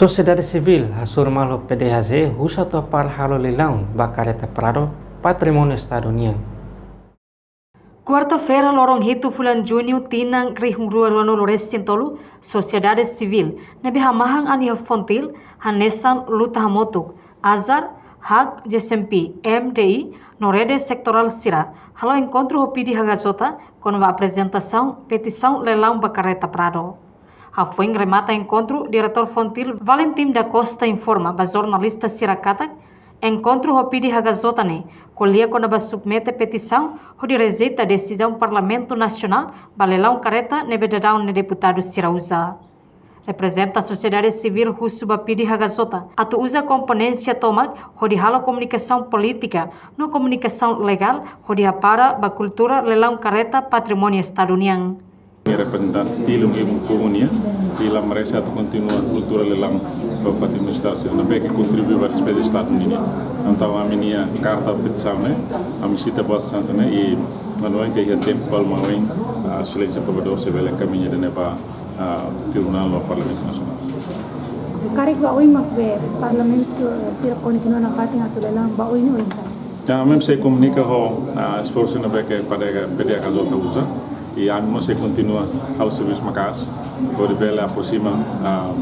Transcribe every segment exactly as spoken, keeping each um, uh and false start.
Sosiedade Sivíl hasoru malu ho P D H J husu atu hapara halo leilaun ba karreta Prado, patrimóniu Estadu nian. Kuarta-feira, loron hitu fulan Juñu, tinan rihun rua ruanulu resin tolu, sosiedade sivíl ne'ebé hamahan an iha FONGTIL, hanesan Luta Hamutuk, AJAR, HAK, J C M P, M D I, no rede setorál sira, halo enkontru ho P D H K J, kona-ba aprezentasaun petisaun leilaun ba karreta Prado. Hafoin remata enkontru, Diretór FONGTIL, Valentim da Costa, informa ba jornalista sira katak, enkontru ho P D H K J ne'e ko'alia kona-ba submete petisaun hodi rejeita desizaun Parlamentu Nasionál ba leilaun karreta ne'ebé daudaun ne'e deputadu sira uza. Reprezenta sosiedade sivíl husu ba P D H K J atu uza komponénsia tomak hodi halo komunikasaun polítika no komunikasaun legál hodi hapara ba kultura leilaun karreta patrimóniu Estadu nian. Reprezentante tilun ibun povu nian, i la merese atu kontinua kultura leilaun ba patrimóniu Estadu, sira ne'ebé ke kontribui ba despeza Estadu nian. Entaun ami-nia karta petisaun ne'e, ami sita ba hanesan ne'e, i manuan ke iha tempu palma oin, ah, Exelénsia Provedór sei bele enkamiña ida-ne'e ba, ah, Tribunál no Parlamentu Nasionál. Karik ba oin mak be Parlamentu, eh, sira kontinua nafatin atu leilaun ba oin oinsá? Entaun ami sei komunika ho, ah, esforsu ne'ebé ke P D H K J uza, i ami mós sei kontinua halo servisu maka'as hodi bele aproxima, ah,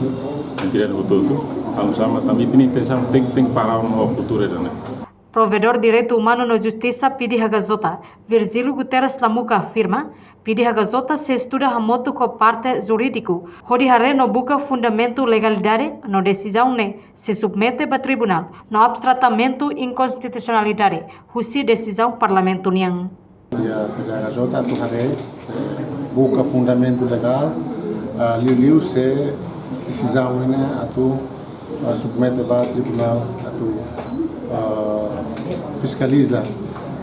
entidade hotu-hotu. Halo sama, tanba ita-nia intensaun tenke, tenke para ho kultura ida-ne'e. Provedór Direitu Umanu no Justisa P D H K J, Virgílio Guterres Lamuka, afirma, P D H K J sei estuda hamutuk ho parte jurídiku hodi haree no buka fundamentu legalidade no desizaun ne'e sei submete ba tribunál no abstratamente inkonstitusionalidade husi desizaun Parlamentu nian. Iha P D H K J atu haree, eh, buka fundamentu legál, ah, liuliu se desizaun ne'e atu, ah, submete ba tribunál atu, ah, fiskaliza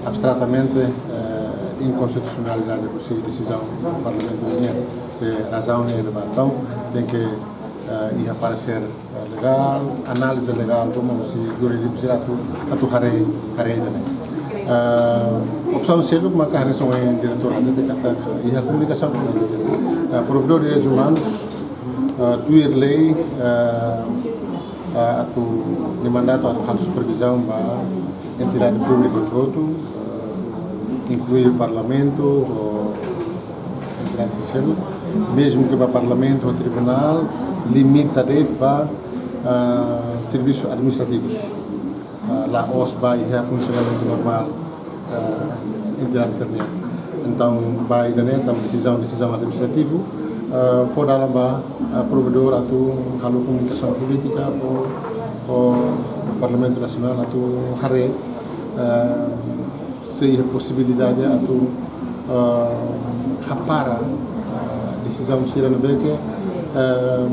abstratamente, eh, inkonstitusionalidade husi desizaun Parlamentu nian, se razaun ne'e leba. Entaun tenke, eh, iha paresér, eh, legál, análize legál, kona-ba husi jurídiku sira atu, atu haree, haree ida-ne'e. Eh, opsaun seluk maka hanesan ohin diretór hatete katak iha komunikasaun polítika. Eh, Provedór Direitus Umanus, eh, tuir lei, eh, eh, atu, nia mandatu atu halo supervizaun ba entidade públika hotu-hotu, eh, inklui Parlamentu, ho entidade sosiál, mezmu ke ba Parlamentu ho tribunál, limita de'it ba, ah, servisu administrativus. Ah, la'ós ba iha funsionamentu normál, ah, entidade sira-nian. Entaun, ba ida-ne'e, tanba desizaun, desizaun administrativu, ah, fó dalan ba, ah, provedór atu halo komunikasaun polítika ho, ho Parlamentu Nasionál atu haree, ah, se iha posibilidade atu, ah, hapara, ah, desizaun sira ne'ebé ke, ah,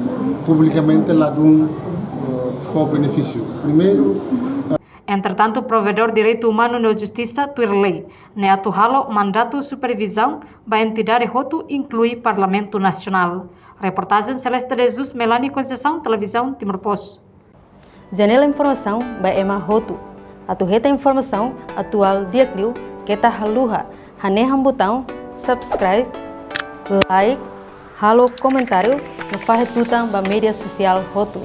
publikamente ladún, ah, fó benefísiu. Primeiru, ah, Entretantu, Provedór Direitu Umanu no Justisa tuir lei ne'e atu halo mandatu supervizaun ba entidade hotu, inklui Parlamentu Nasionál. Reportajen Celeste de Jesus, Melanie Conceição, Televizaun Timor Post. Janela informasaun ba ema hotu. Atu hetan informasaun atuál di'ak liu, keta haluha hanehan butaun subscribe, like, halo komentáriu no fahe tutan ba média sosiál hotu.